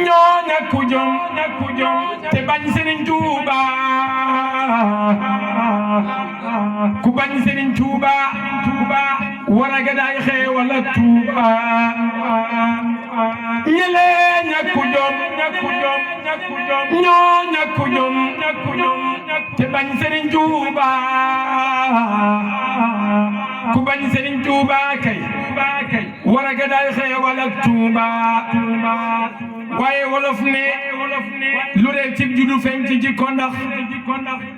ñoo ñàkku jom te bañ Serigne Touba ku bañ Serigne Touba war a gadaay xéewal ak Touba ñële ñàkku jom ñoo ñàkku jom te bañ Serigne Touba ku bañ Serigne Touba kay war a gadaay xéewal ak Touba waaye wolof ne lu dee cib juddu feeñ ci jikko ndax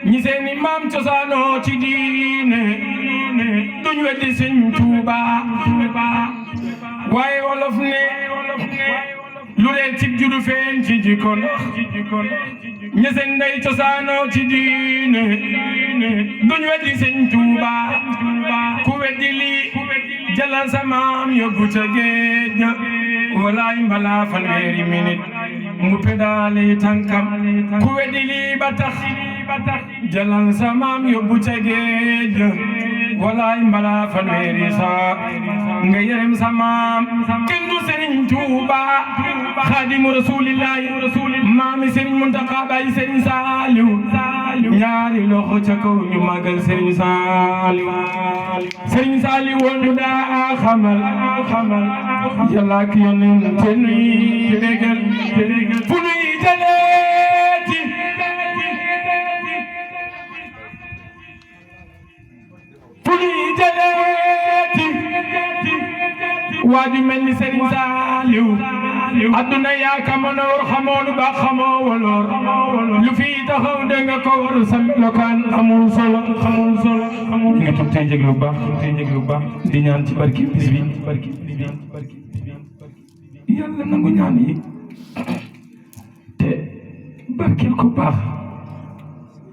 ñi seeni maam cosaanoo ci diine duñ weddi Serigne Touba waaye wolof ne lu dee cib juddu feeñ ci jikko ndax ñi seen ndey cosaanoo ci diine duñ weddi Serigne Touba ku weddi lii jalal sa maam yóbbu ca géej ga walaay mbala fanweeri minute mu pédale tànkam ku weddi lii ba tax jalal sa maam yóbbu ca géej ga walaay mbala fanweeri saa nga yërëm sa maam kenn du Serigne Touba Xaadimu Rasulillahi maami Serigne Mountakha Baye Serigne Saliou ñaari loxo ca kaw ñu magal Serigne Saliou woon ñu daa xamal Yàlla ak Yonent te nuy bégal fu nuy jëleeti waaju mel ni Serigne Saliou adduna yaa ka mën a war xamoo lu baax xamoo waloor lu fi taxaw da nga ko war sa melokaan amul solo nga tub tey jég lu baax di ñaan ci barki bis bi yàlla nangu ñaan yi te barkeel ko baax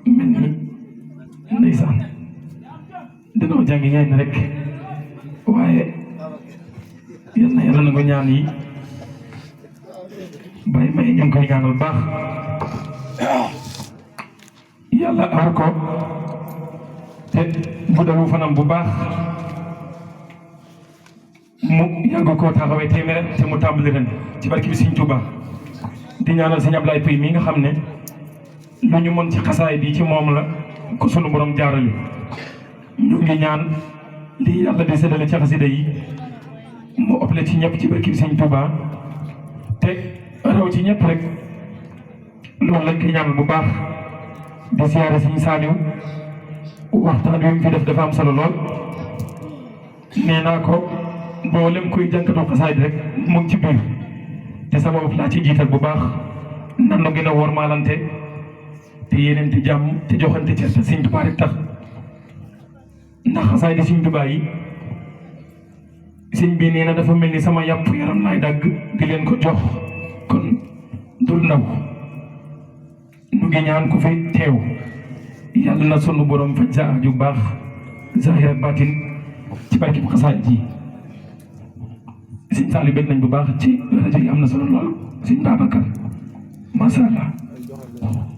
mel ni ndeysaan dañoo jàngi ñaan rek waaye yàlla nangu ñaan yi Baye May ñu ngi koy ñaanal baax yàlla aar ko te guddalu fanam bu baax mu yàgg koo taxawee téeméer te mu tàmbali ren ci barki bi Serigne Touba di ñaanal Serigne Ablaye Pouy mi nga xam ne lu ñu mën ci xasaay bi ci moom la ko sunu borom jaarale ñu ngi ñaan lii yàlla di séddale ci xasida yi mu ëppale ci ñëpp ci barki bi Serigne Touba te raw ci ñëpp rek loolu lañ koy ñaanal bu baax di siyaare Serigne Saliou waxtaan wi mu fi def dafa am solo lool nee naa ko mboolem kuy jànkatu xasaay rek mu ngi ci biir te sama bopp laa ci jiital bu baax nan la gën a wormaalante te yéeneente jàmm te joxante cër te Serigne Touba rek tax ndax xasaay di Serigne Touba yi Serigne bi nee na dafa mel ni sama yàpp yaram laay dagg di leen ko jox kon dul ndaw nu ngi ñaan ku fi teew yàlla na sunu borom faj sa aju baax zahir ak baatin ci barke bu xasaay ji Serigne Saliou bëgg nañ bu baax ci rajo yi am na solo lool Serigne Babacar masha Allah